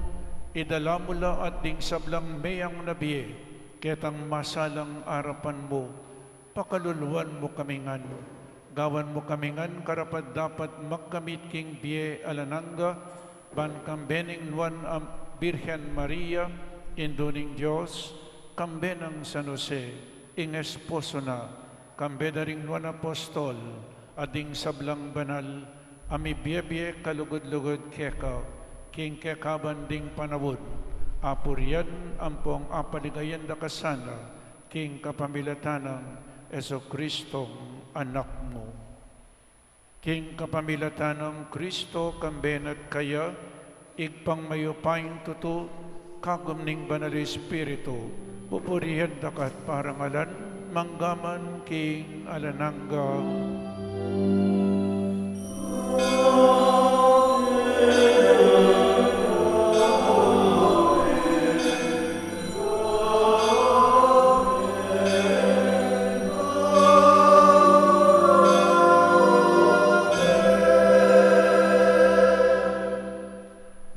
idala mu la at ding sablang meyang na bie ketang masalang arapan mu, pakaluluan mu kami ngan, gawan mu kami ngan karapat-dapat magkamit king bie alang angga, ban kambe ning Nuan a Birhen Maria, Indu ning Dios, kambe nang San Jose, ing esposo na, kambe da ring nuan a apostol, at ding sablang banal, a mibie-bie kalugud-lugud keka, king kekaban ding panaun, apurian ampong apaligayan da ka sana, king kapamilatan nang Jesucristong Anak mu. King kapamilatan nang Kristo, kambe na at kaya, Ibpang mayupayang tutu, kagum ning Banal Espiritu, pupurian da ka at parangalan, mangga man king alang angga.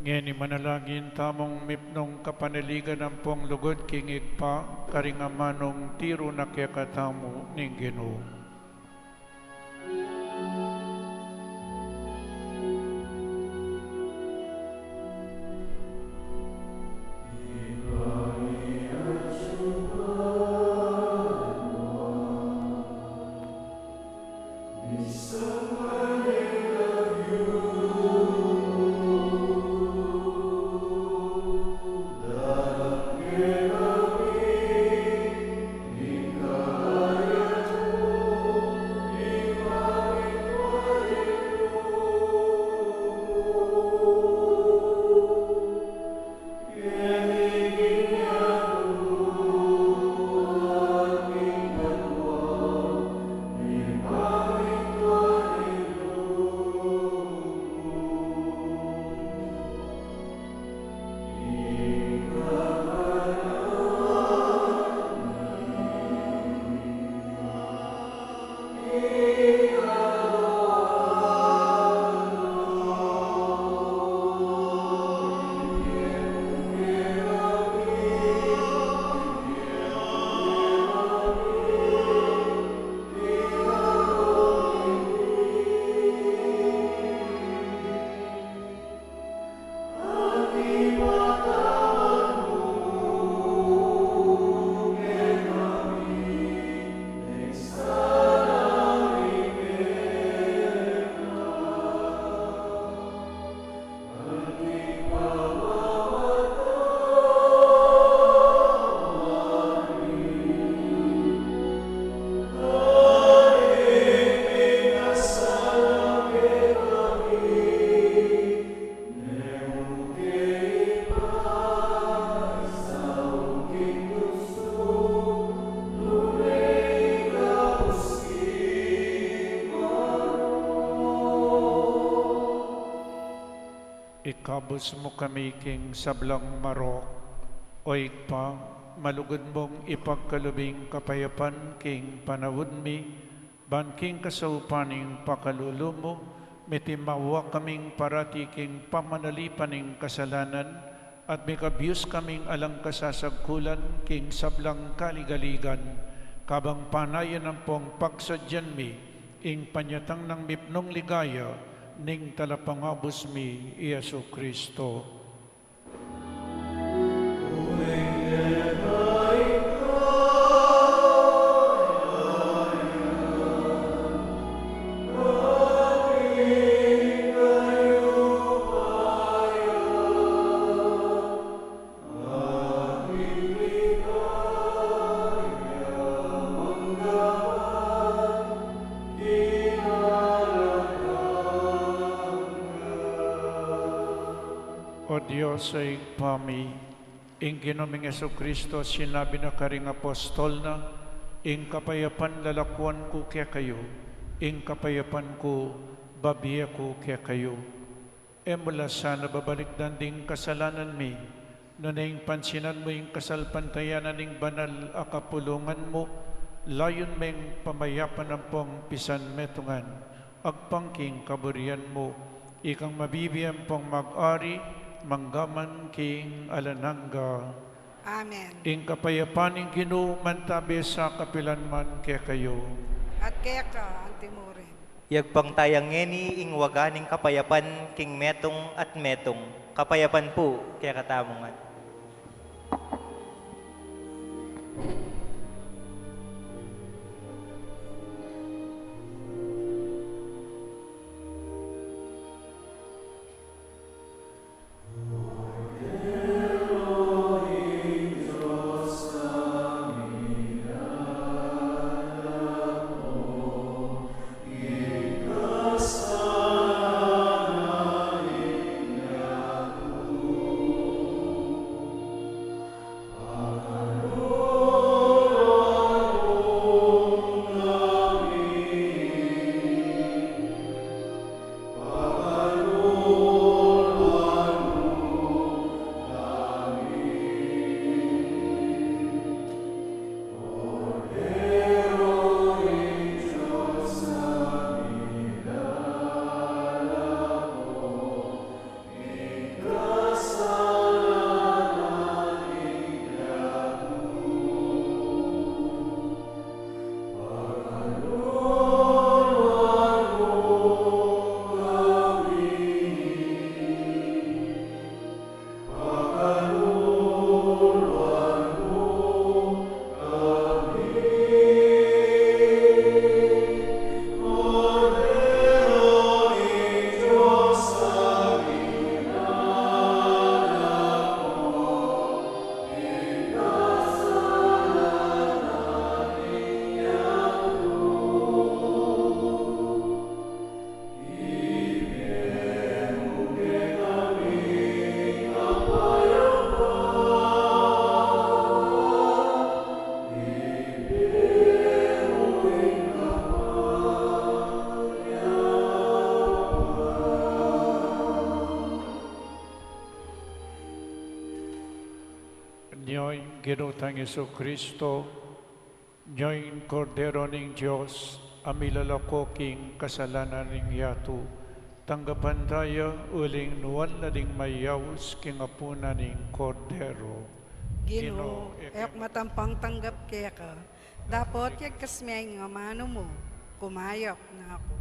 Ngeni manalangin tamung mipnung kapanaligan ampong lugud king Ibpa, karing amanung tiru na kekatamu ning Ginu. Ikabus mu kami king sablang marok, O Ibpa, malugud mung ipagkalub ing kapayapan king panaun mi, ban king kasaupan ning pakalulu mu, mitimawa kaming parati king pamanalipan ning kasalanan, at mikabius kaming alang kasasagkulan king sablang kaligaligan, kabang panayan ampong pagsadyan mi ing panyatang nang mipnung ligaya ning Talapangabus mi, i Jesucristo. O Dios, Ibpa mi, ing Ginu ming Jesucristo, sinabi na karing apostol na, ing kapayapan lalakuan ku kekayu, ing kapayapan ku babie ku kekayu. E mu la sana babalikdan ding kasalanan mi, nune ing pansinan mu ing kasalpantayanan ning banal a kapulungan mu, layun meng pamayapan ampong pisanmetungan, agpang king kaburian mu, ikang mabibie ampong mag-ari, mangga man king alang angga. Amen. Ing kapayapan ning Ginu mantabe sa kapilan man kekayu. At keka antimurin. Yagpang taya ngeni ing waga ning kapayapan king metung at metung. Kapayapan pu kekatamu ngan. Ginu tang Jesucristo, nya ing Kordero ning Dios, a milalako king kasalanan ning yatu. Tanggapan taya uling nuan la ding mayaus king apunan ning Kordero. Ginu, Ginu, e ku matampang tanggap keka, dapot yagkas me ing amanu mu, kumayap na ku.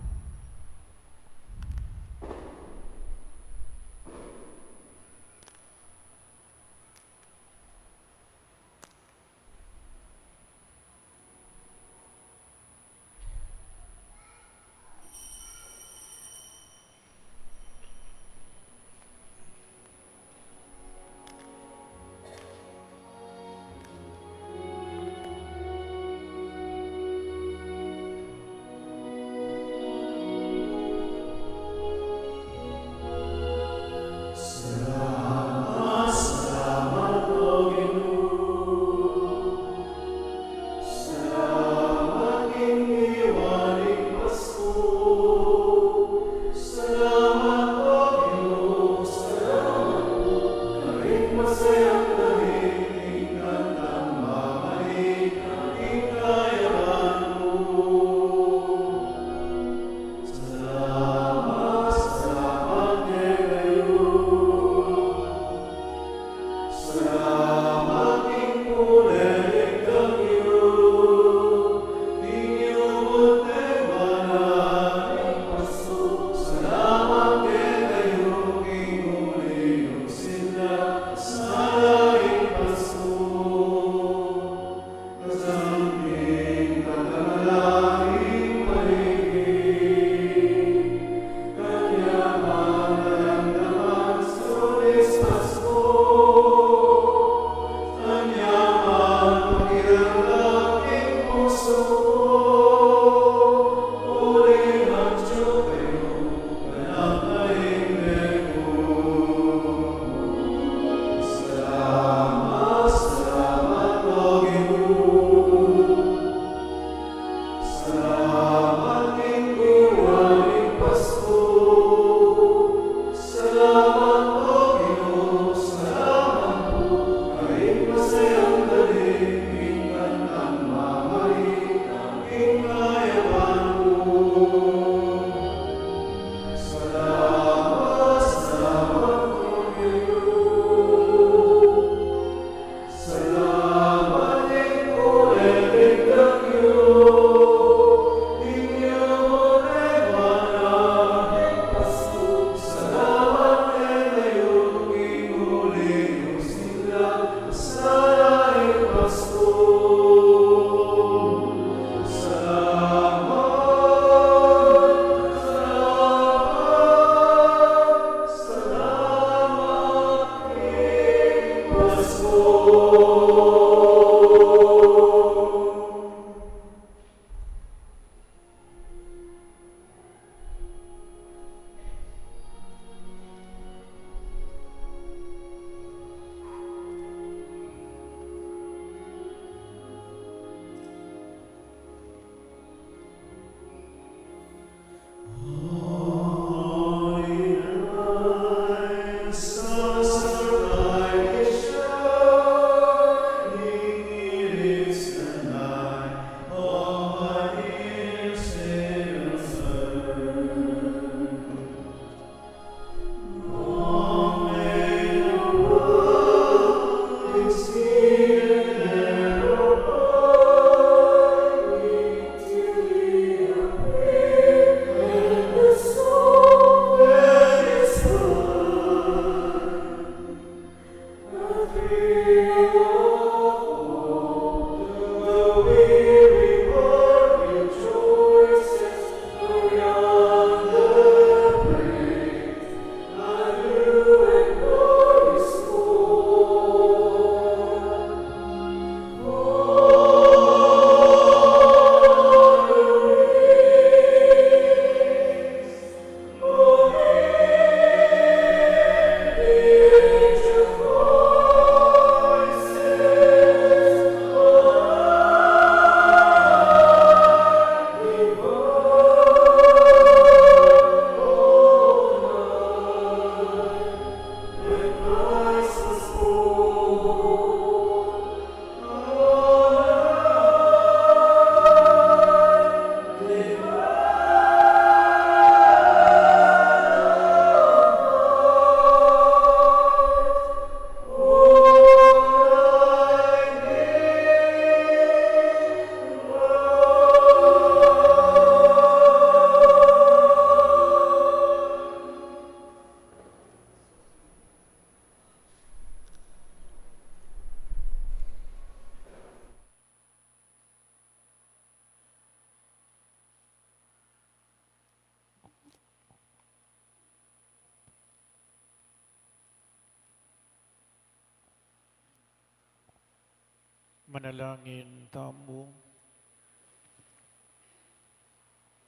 Manalangin tamu.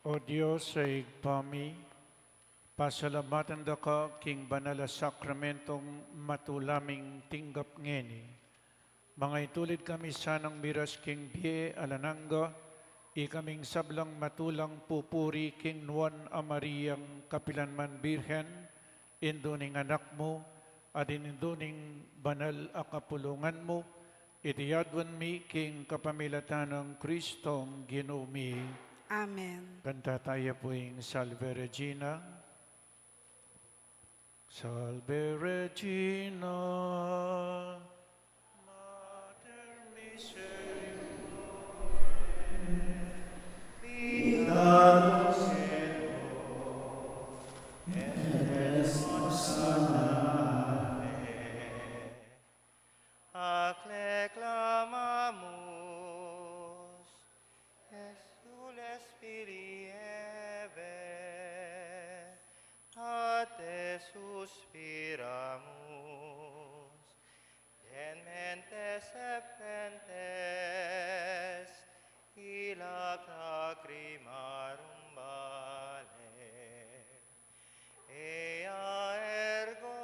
O Dios a Ibpa mi, pasalamatan da ka king banal a sakramentong matula ming tinggap ngeni. Mangaytulid kami sanang miras king bie alang angga, ikaming sablang matula pupuri king Nuan a Mariang kapilan man Birhen, Indu ning Anak mu, at Indu ning banal a kapulungan mu, iti aduan mi king kapamilatan nang Kristong Ginu mi. Amen. Kanta taya pu ing Salve Regina. Salve Regina, Mater misericordiae, vita dulcedo et spes salutaris. Ac te clamamus, exsules filii Hevae, a te suspiramus, dementes et pentes, illac lacrimarum valle. Ea ergo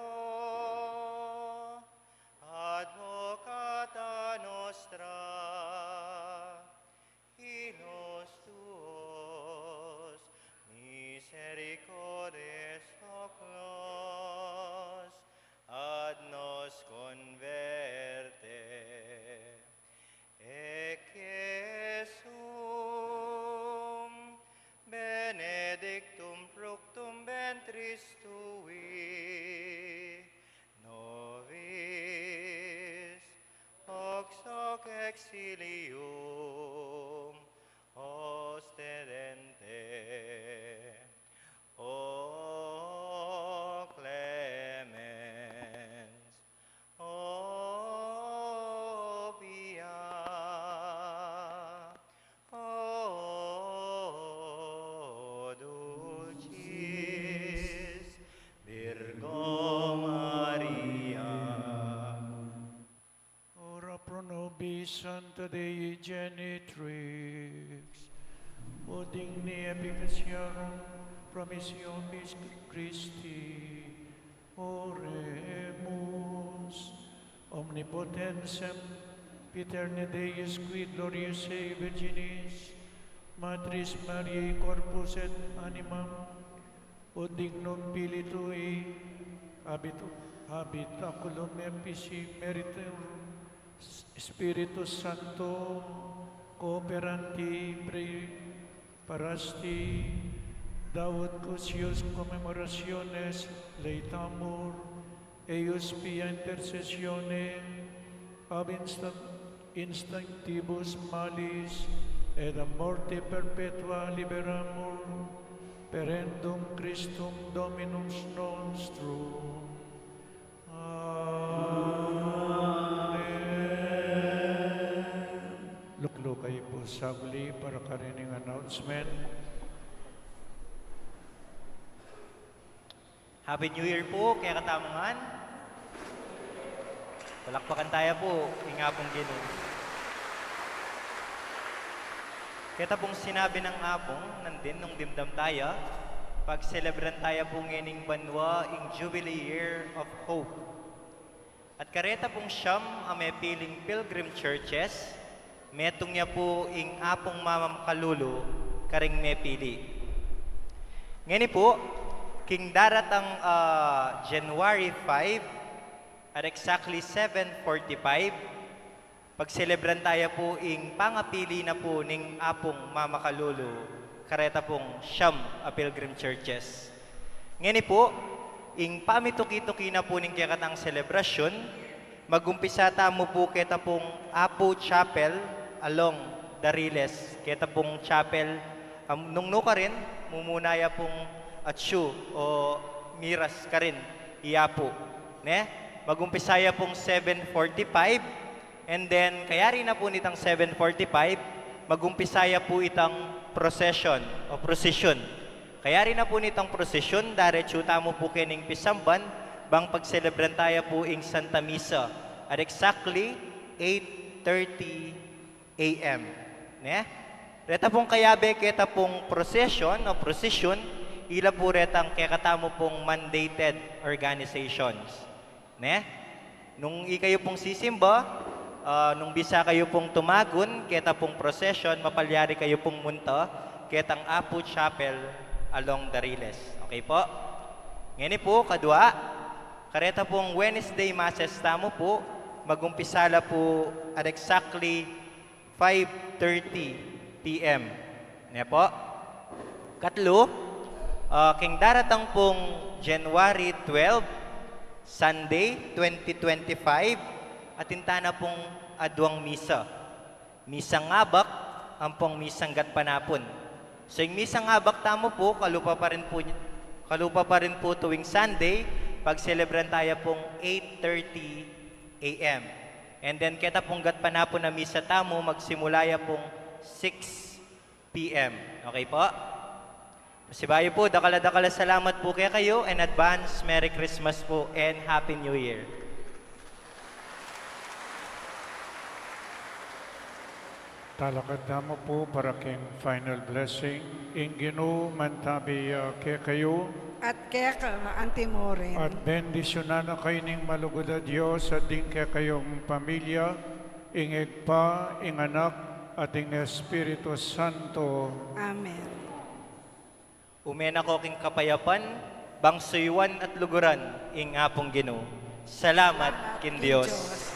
advocata nostra, illos tuos misericordes oculos ad nos converte. Ecce sum benedictum fructum ventris tui, nobis, hoc soc exilium ostedente. O clemens, o pia, o dulcis Virgo Maria. Ora pro nobis sancta Dei Genitrix, ut digni efficaciarum promissionibus Christi, oremus. Omnipotens semper, Pater, Deus qui gloriae virginis matris Mariae corpus et animam, ut dignum Filii tui, habit-, habitaculum effici meriturum Spiritus Sancto, cooperanti praeparasti, da ut cuius commemorationes laetamur, eius via intercessione ab insta-, extinctibus malis, et a morte perpetua liberamur, per eundem Christum Dominum nostrum. Amen. Lukluk kayu pu saglit para karing announcement. Happy New Year po kekatamu ngan. Palakpakan taya po ing Apung Ginu. Keta pung sinabi nang Apung, nandin nung dimdam taya, pagselebran taya po ngening banua ing Jubilee Year of Hope. At kareta pung siyam a mepiling pilgrim churches, metung ya pu ing Apung Mama Makalulu karing mepili. Ngeni pu, king daratang, ah, January five, at exactly seven forty-five, pagselebran taya pu ing pangapili na pu ning Apung Mama Makalulu kareta pung siyam a pilgrim churches. Ngeni pu, ing pamituki-tuki na pu ning kekatang selebrasyun, magumpisa tamu pu keta pung Apu Chapel along Dariles, keta pung chapel, am, nung nu karin, mumuna ya pung atsu o miras karin i Apu, ne? Magumpisa ya pung seven forty-five, and then, kayari na pu nitang seven forty-five, magumpisa ya pu itang procession o procession. Kayari na pu nitang procession, daretsu tamu pu kening pisamban, bang pagselebran taya pu ing Santa Misa at exactly eight thirty A M. Ne? Reta pung kayabe keta pung procession o procession, ila pu retang kekatamu pung mandated organizations. Ne? Nung ikayu pung sisimba, ah, nung bisa kayu pung tumagun keta pung procession, mapalyari kayu pung munta ketang Apu Chapel along Dariles. Okay po? Ngeni pu, kadua, kareta pung Wednesday Masses tamu pu, magumpisa la pu at exactly five thirty P M. Ne po? Katlu, ah, king daratang pung January twelve, Sunday, twenty twenty-five, atin tana pung aduang misa. Misang abak, ampong misang gatpanapun. So, ing misang abak tamu pu, kalupa pa rin pu, kalupa pa rin pu tuwing Sunday, pagselebran taya pung eight thirty A M. And then, keta pung gatpanapun a misa tamu, magsimula ya pung six P M. Okay po? Pasibayu pu, dakal a dakal a salamat pu kekayu, and advance Merry Christmas pu and Happy New Year. Talakad tamu pu para king final blessing. Ing Ginu mantabi ya kekayu. At keka antimurin. At bendisyunan na kayu ning malugud a Dios at ding kekayung pamilya, ing Ibpa, ing Anak, at ing Espiritu Santo. Amen. Ume na ko king kapayapan, bang suyuan at luguran ing Apung Ginu. Salamat king Dios.